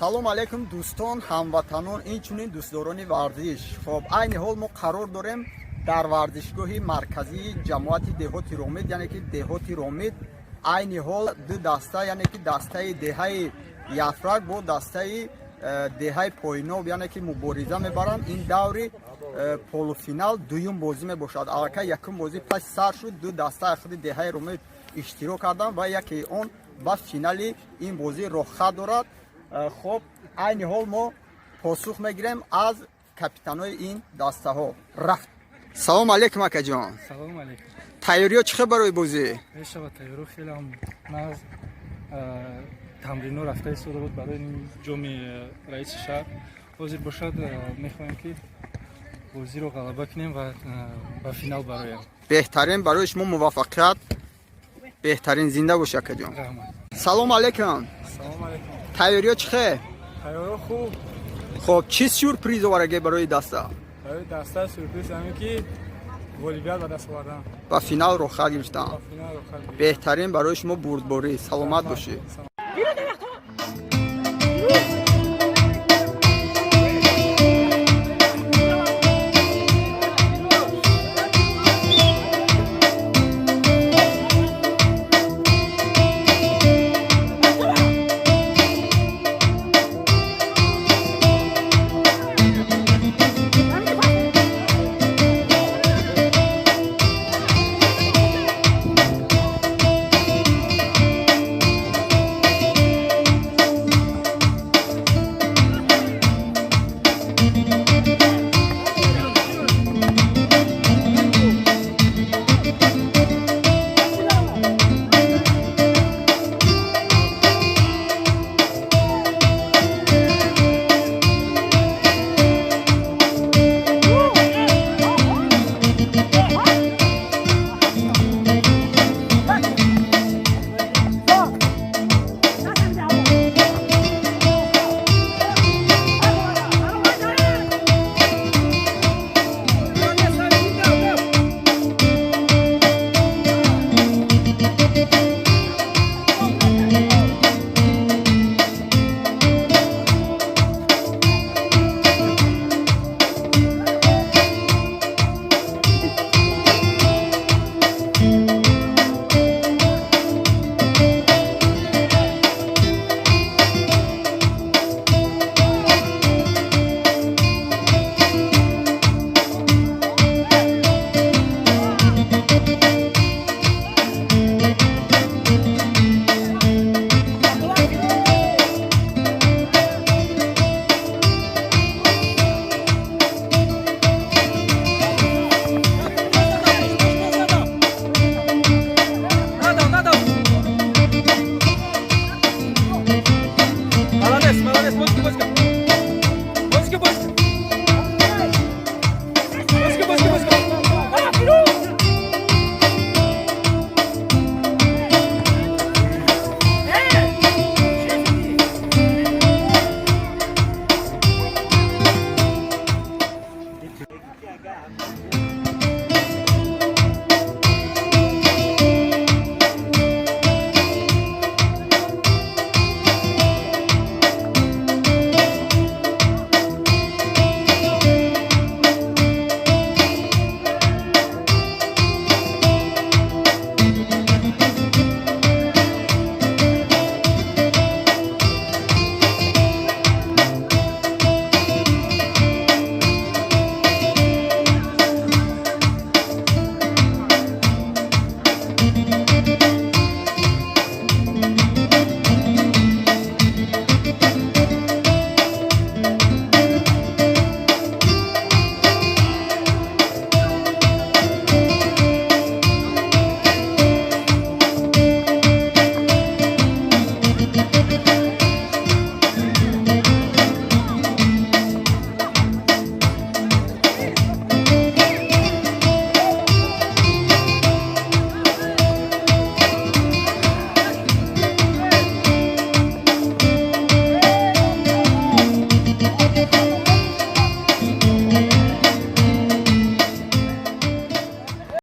Салом алейкум, дӯстон, ҳамватанон, инчунин дӯстдорони варзиш. Хоб, айни ҳол мо қарор дорем дар варзишгоҳи марказии ҷамоати деҳоти Ромид, яъне ки деҳоти Ромид. Айни ҳол ду даста, яъне ки дастаи деҳаи Яфрак бо дастаи деҳаи Поиноб, яъне ки мубориза мебаранд. Ин даври полуфинал дуюм бозӣ мебошад. Аллакай якум бозӣ паси сар шуд. Ду дастаи худи деҳаи Ромид иштирок карданд ва яке он ба финали ин бозӣ роҳхат дорад. Хоб, айни ҳол мо посух мегирем аз капитанои ин дастаҳо. Рафт. Салом алейкум, акаҷон. Салом алейкум. Тайёриё чӣ хел барои бозӣ? Мешавад, тайёрӣ хеле ҳам нағз. Тамрино рафта истода буд барои ҷоми раиси шаҳр. Ҳозир бошад, мехоҳем, ки бозиро ғалаба кунем ва ба финал бароем. Беҳтарин, барои шумо муваффақият. Беҳтарин, зинда бош, акаҷон. Раҳмат. Салом алейкум. Салом алейкум. Тайёриё чӣ хел? Тайёрӣ хуб. Хоб, чӣ сюрприз овардаге барои даста? Барои даста сюрприз ҳамин, ки ғолибият ба даст овардан. Ба финал роҳхат гирифтан. Ба финал роҳхат. Беҳтарин, барои шумо бурдборӣ, саломат бошӣ.